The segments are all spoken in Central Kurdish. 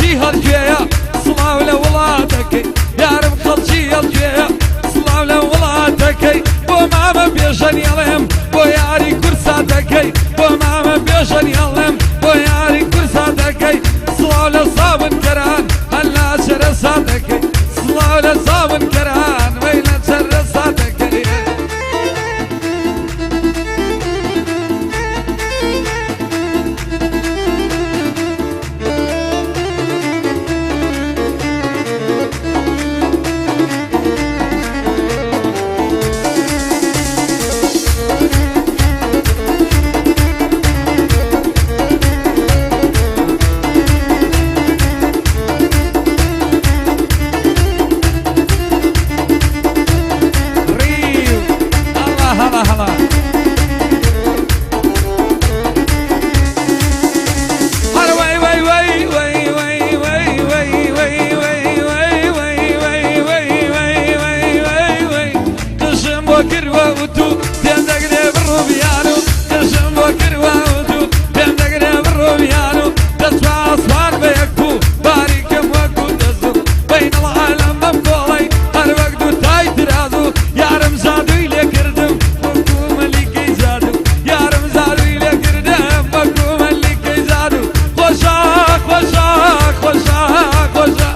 خەڵکی هەڵکوێیە سڵاو لە وڵاتەکەی یارم خەڵکی هەڵکوێیە سڵاو لە وڵاتەکەی بۆ مامە بێژەنی ئەڵێم بۆ یاری کورساتەکەی بۆ مامە بێژەنی ئەڵێم بۆ یاری کورساتەکەی سڵاو لە سابنکەران هەلا چەرەساتەکەی سڵاو لە سابنکەران وەی لە چەرەساتەکەی. ڕیو هەڵا هەڵا هەڵا. هەر وەی وەی وەی وەی وەی وەی وەی وەی وەی وەی وەی وەی وەی وەی وەی وەی وەی قژم بۆ کردوە وتو پێم دەگرێ بڕۆ بیانو قژم بۆ کردوە وتو پێم دەگرێ بڕۆ بیانو دەچمە ئاسمان بە یەک پوو باریکم وەکو دەزوو بەینەڵعالەم بەم کۆڵەی هەر وەک دوو تای ترازوو یارم جادووی لێ کردم وەکو مەلیکەی جادوو یارم جادووی لێ کردم وەکو مەلیکەی جادوو خۆشە خۆشە خۆشە خۆشە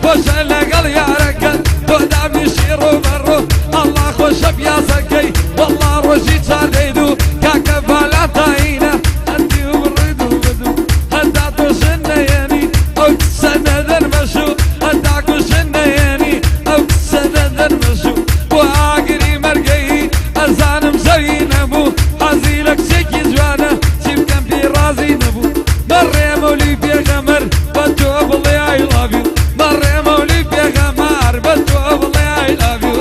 خۆشە لەگەڵ یارەکەت تۆ دابنیشی ڕووبەڕوو ئەڵڵا خۆشە پیاسەکەی وەڵڵا ڕۆژی چاردەی دوو کاکە ڤالانتاینە هەتی و بڕی دوو بە دوو هەتا تۆ ژن نەیەنی ئەو کچە نەدەن مەشوو هەتا کوژن نەیەنی ئەو کچە نەدەن مەشوو بۆ ئاگری مەرگەی ئەزانم زەوی نەبوو حەزی لە کچێکی جوانە چی بکەم پێی ڕازی نەبوو بەڕێ مەولی پێغەمبەر بە تۆ بڵێ I love you بەڕێ مەولی پێغەمبەر بە تۆ بڵێ I love you.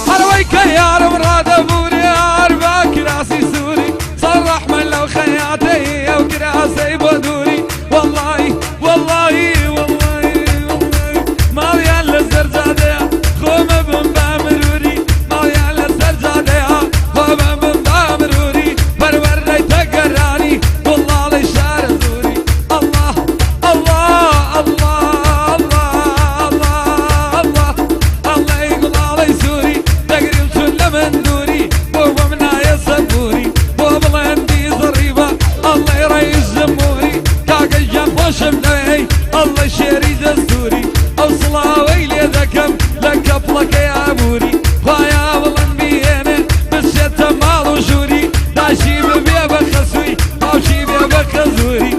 هەروەی کە یارم ڕادەبوورێ هەر بە کراسی سووری سەر ڕەحمە لەو خەیاتەی ئەو کراسەی بۆ دووری وەڵڵاهی وەڵڵاهی وەڵڵاهی وەڵڵاهی ماڵیان لەسەر جادەیە خۆمە بم بە مروری ماڵیان لەسەر جادەیە خۆمە بم بە مروری پەروەردەی تەگەرانی گوڵاڵەی شارەزووری ئەڵڵا ئەڵڵا ئەڵڵا ئەڵڵا ئەڵڵا ئەڵڵا ئەڵێی گوڵاڵەی سووری دەگریم چون لە من دووری بۆ بۆم نایە سەبووری بۆ بڵێندی زڕیبە ئەڵێ ڕەئیس جمهوری کاکە گیان خۆشم دەوێی ئەڵێ شێری دەستووری ئەو سڵاوەی لێ دەکەم لە کەپڵەکەی ئابووری خوایە بڵند بیهێنێ بچێتە ماڵ و ژووری داشی ببێ بە خەسووی باوکی بێ بە خەزووری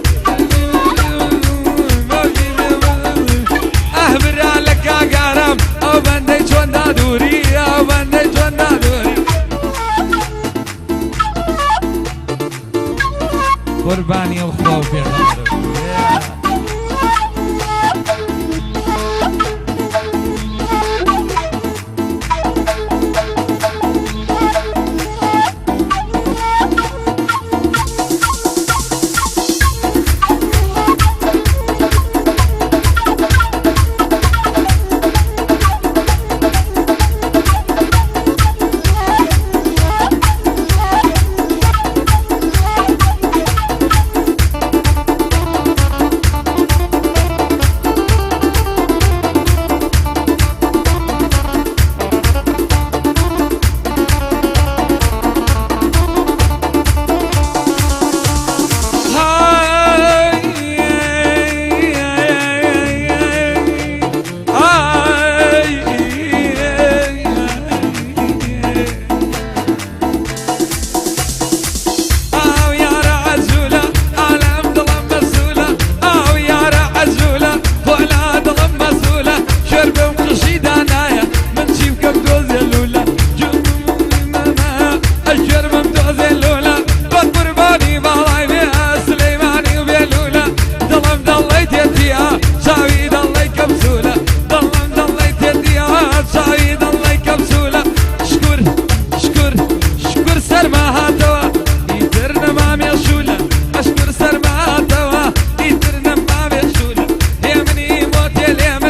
ئەه برا لە کاک ئارام ئەو بەندەی چۆن نادووری ئەو بەندەی چۆن نادووری قوربانی ئەو خوا و پێغەمبەرە. ئاو یارە عەجولە ئالەم دڵم مەسولە ئاو یارە عەجولە خۆلا دڵم مەسولە شەربم قژی دانایە من چی بکەم دۆزێ لولە ئەشەرمم دۆزێ لولە بە قوربانی باڵای بێ سلەیمانی و بێ لولە دڵم دەڵێ تێتیە چاوی دەڵێ کەمسولە دڵم دەڵێ تێتیە چاوی دەڵێ کەمسولە شکور شکور شکور سەرما هاتەوە ئیتر نەما مێشوولە ئەشکور سەرما هاتەوە ئیتر نەما مێشوولە هێمنی مۆتێ لێمن.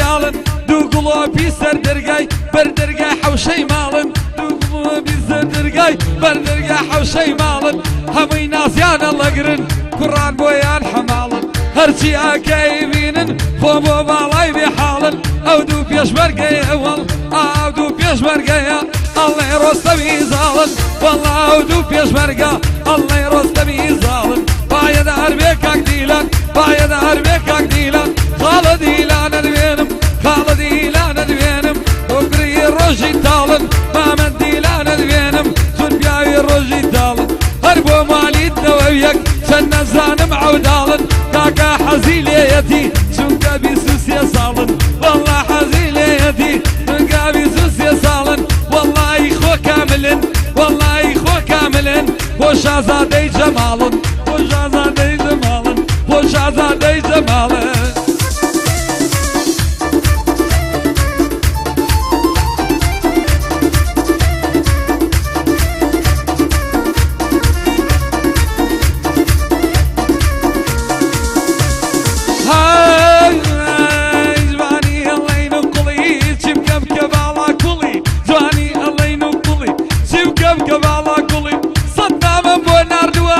ڕیاڵن، دوو گڵۆپی سەر دەرگای بەر دەرگای حەوشەی ماڵن، دوو گڵۆپی سەر دەرگای بەر دەرگای حەوشەی ماڵن، هەمووی نازیان ئەڵەگرن کوڕان بۆیان حەماڵن، هەرچی ئاکای بینن خۆ بۆ باڵای بێ حاڵن، ئەو دوو پێشمەرگەیە وەڵ ئەو دوو پێشمەرگەیە ئەڵێ ڕۆستەمی زاڵن، وەڵا ئەو دوو پێشمەرگە ئەڵێ ڕۆستەمی زاڵن. پایەدار بێ کاک دیلان، پایەدار بێ کاک دیلان، خاڵە دیلانە دوێنم، خاڵە دیلانە دوێنم، هۆگری ڕۆژی تاڵن، مامەند دیلانە دوێنم، چون پیاوی ڕۆژی تاڵن. هەر بۆ مالیت نەوەویەک چەند نەزانم عەوداڵن، کاکا حەزی لێیەتی چونکە 23 ساڵن، وەڵا حەزی لێیەتی چونکە 23 ساڵن، وەڵی خۆ کاملن، وەڵی خۆ کاملن، بۆ شازادەی جەماڵن، بۆ شازادەی جەماڵن، بۆ شازادەی جەماڵن. هاي جوانی ئەڵین و کوڵی چی بکەم کە باڵا کوڵی، جوانی ئەڵین و کوڵی چی بکەم کە باڵا کوڵی، سەد نامەم بۆ ناردووە،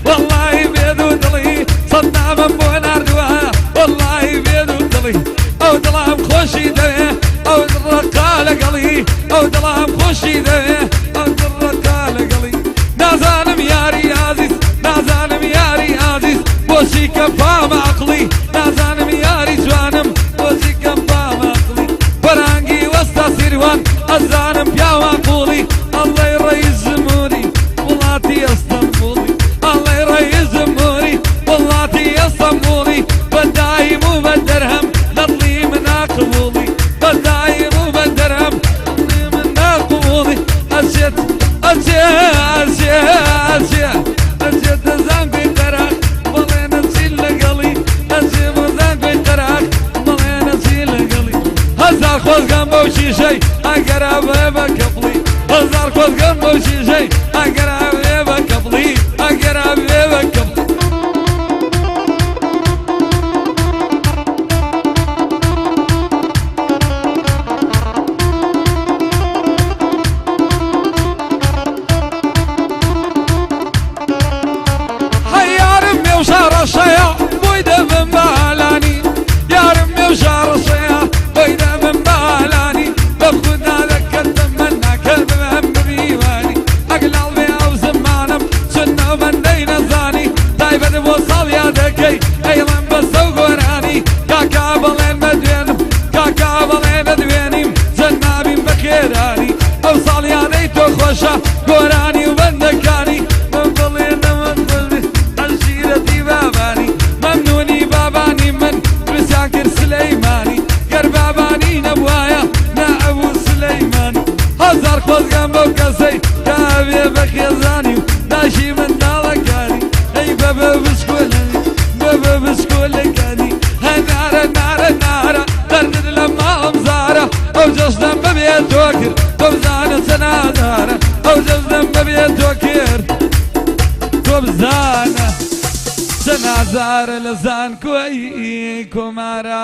وەڵڵاهی بێد و دڵی، سەد نامەم بۆ ناردووە، وەڵڵاهی بێد و دڵی، ئەو دڵام خۆشی دەوێ ئەو ڕەقا لەگەڵی، ئەو دڵام خۆشی دەوێ ئەو ڕەقا لەگەڵی. نازانم یاری ئازیز، نازانم یاری ئازیز بۆچی کە پامە عەقڵی، نازانم یاری جوانم بۆچی کە پامە عەقڵی، بەرانگی وەستا سیروان ئەزانم پیاوان قوڵی، ئەڵێ ڕەئیس جمهوری وڵاتی ئەستەنبوڵی، ئەڵێ ڕەئیس جمهوری وڵاتی ئەستەنبوڵی، بە دایم و بە دەرهەم لە دڵی منا قبوڵی، بە دایم و بە دەرهەم دڵی منا قبوڵی. ئەچێت ئەچێ ئەچێ ئەچێ ئەچێتە زانکۆی قەراخ، بەڵێ نەچی لەگەڵی، ئەچێ بۆ زانکۆی قەراخ، بەڵێ نەچی لەگەڵی. هەزار خۆزگەم بەو شیشەی ئەگەر ئەبێ بە کەپڵی، هەزار خۆزگەم بەو شیشەی ئەگەر ئەبێ بە کەپڵی، ئەگەر ئەبێ بە کەپڵی. هەی یارم مێوژە ڕەشەیە بۆی دەبم بالانی، یارم مێوژە ڕەشەیە بۆی دەبم بالانی، بە خودا دەکەتم من ناکە ببم بمیوانی، ئەگلاڵ بێ ئەو زمانم چون نەوبەندەی نەزانی، تایبەت بۆ ساڵ یادەکەی ئەیڵێم بەسە و گۆرانی، کاکا بەڵێن بەدوێنم، کاکا بەڵێ بەدوێنیم، جەنابیم بەخێرانی، ئەو ساڵیانەی تۆ خۆشە گۆرانی و بەندەکانی، من بڵێنەوە خۆش عەشیرەتی بابانی، مەمنونی بابانی من پرسیان کرد سلەیمانی، گەر بابانی نەبوایە نەئەبوو سلەیمانی. هەزار خۆزگەم بەو کەسەی کە ئەبێ بە خێزانی و داشی منداڵەکانی، ئەی بەبە بچکۆلەنی بەبە بچکۆلەکانی، هەنارە نارە نارە دەردت لە ماڵم زارە، ئەو جەژنەم بەبێ تۆ کرد تۆ بزانە چەنادارە، ئەو جەژنەم بەبێ تۆ کرد تۆ بزانە چەنازارە. لە زانکۆی کۆمارا.